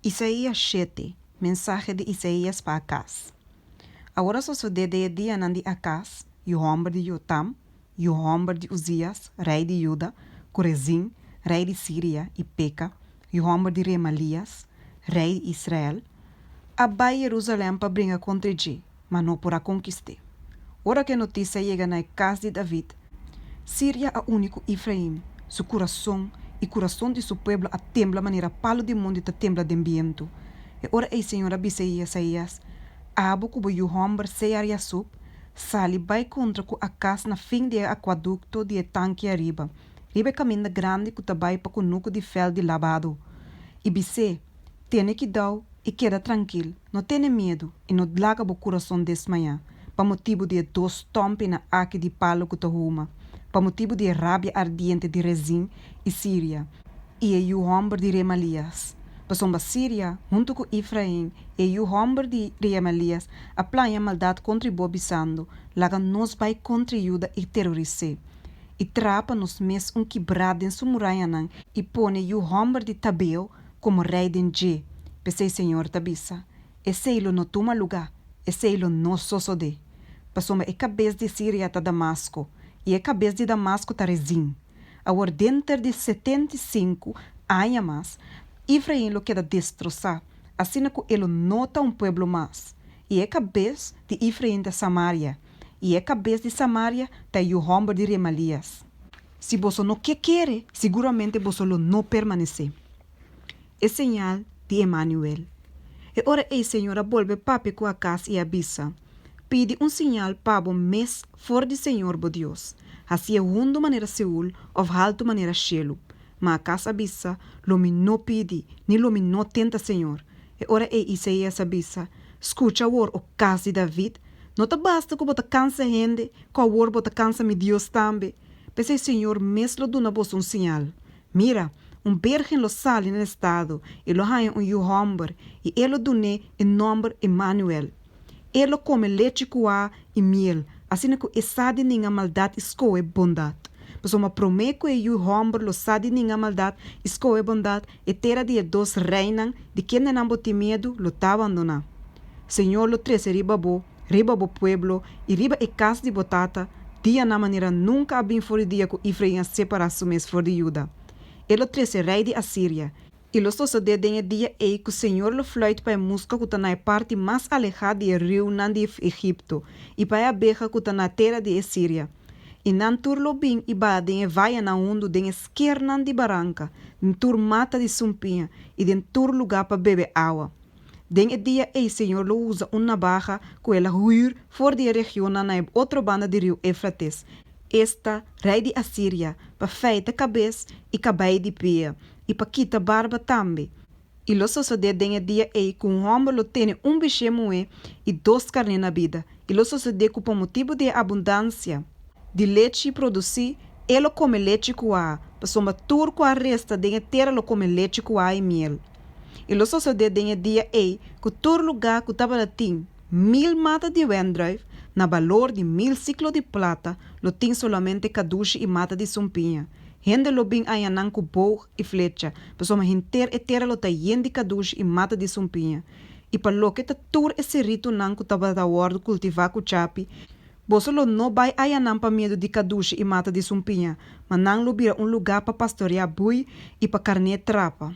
Isaías shete, Mensahe di Isaías pa Akaz. Awor a sosodé den e dianan di Akaz, yu hòmber di Jotam, yu hòmber di Uzias, rei di Juda, ku Rezin, rei di Siria, i Peka, yu hòmber di Remalias, rei di Israel, a bai Jerusalèm pa bringa kontra dje, ma no por a konkist'é. Ora ku e notisia a yega na e kas di David, Siria a uni ku Efraim, su kurason i kurason di su pueblo a tembla manera palu di mondi ta tembla den bientu. E ora ei señor a bisa Isaías, Abo ku bo yu hòmber Sear-Yasub, sali bai kontra ku Akaz na fin di e akuadukto di e tanki ariba, riba e kaminda grandi ku ta bai pa kunuku di fèlt di Labado, i bis'é, Tene kidau i keda trankil, no tene miedu i no laga bo kurason desmayá pa motibu di e dos tòmpinan aki di palu ku ta huma, pa motibu di e rabia ardiente di Rezin i Siria i e yu hòmber di Remalias. Pasobra Siria, huntu ku Efrain i e yu hòmber di Reemalias, a plania maldat kontra bo, bisando, Laga nos bai kontra Juda i teroris'é, i traha pa nos mes un kibrá den su murayanan i pone yu hòmber di Tabeel komo rei den dje. P'esei Señor ta bisa, Esei lo no tuma lugá, esei lo no sosodé. Pasobra e kabes di Siria ta Damasko, i e kabes di Damasko ta Rezin. Awor denter di 75 aña mas, Efrain lo keda destrosá, asina ku e lo no ta un pueblo mas. I e kabes di Efrain ta Samaria, i e kabes di Samaria ta e yu hòmber di Remalias. Si boso no ke kere, siguramente boso lo no permanesé. E señal di Emanuel. E ora ei Señor a bolbe papia ku Akaz i a bisa, Pidi un señal pa bo mes for di Señor bo Dios, hasié hundu manera Seul òf haltu manera shelu. Ma Akaz a bisa, Lo mi no pidi, ni lo mi no tenta Señor. E ora ei Isaías a bisa, Skucha awor, o kas di David, no ta basta ku bo ta kansa hende, ku awor bo ta kansa mi Dios tambe? P'esei Señor mes lo duna boso un señal. Mira, un bérgen lo sali na estado i lo haña un yu hòmber, i e lo dun'é e nòmber Emanuel. E lo kome lechi kuá i miel, asina ku e sa di ninga maldat i skohe bondat. Pasobra promé ku e yu hòmber lo sa di ninga maldat i skohe bondat, e tera di e dos reinan di kendenan bo tin miedu lo ta abandoná. Señor lo trese riba bo riba bo pueblo i riba e kas di bo tata, dianan manera nunka a bin for di dia ku Efrain a separá su mes for di Juda. E lo trese rei di Asiria. I lo sosodé den e dia ei ku señor lo flùit pa e muska ku ta na e parti mas alehá di e riunan di Egipto i pa e abeha ku ta na tera di Asiria. I nan tur lo bin i baha den e vayenan hundu den e skernan di baranka, den tur mata di sumpiña i den tur lugá pa bebe awa. Den e dia ei Señor lo usa un nabaha ku el a huir for di e regionnan na e otro banda di riu Éfrates, esta, rei di Asiria, pa feita kabes i kabei di pia, i pa kita barba tambe. I lo sosodé den e dia ei ku un hòmber lo tene un bishé muhé i dos karné na bida, i lo sosodé ku pa motibu di e abundansia di lechi produsí, e lo kome lechi ku a, pasobra tur ku a resta den e tera lo kome lechi ku a i miel. I lo sosodé den e dia ei ku tur lugá ku tabata tin 1000 mata di wendrùif, na balor di 1000 siklo di plata, lo tin solamente kadushi i mata di sumpiña. Hende lo bin haña nan ku boog i flecha, pasobra henter e tera lo ta yen di kadushi i mata di sumpiña. I pa loke ta tur e seritunan ku tabata wòrdu kultivá ku chapi, boso lo no bai haña nan pa miedu di kadushi i mata di sumpiña, ma nan lo bira un lugá pa pastoriá bui i pa karné trapa.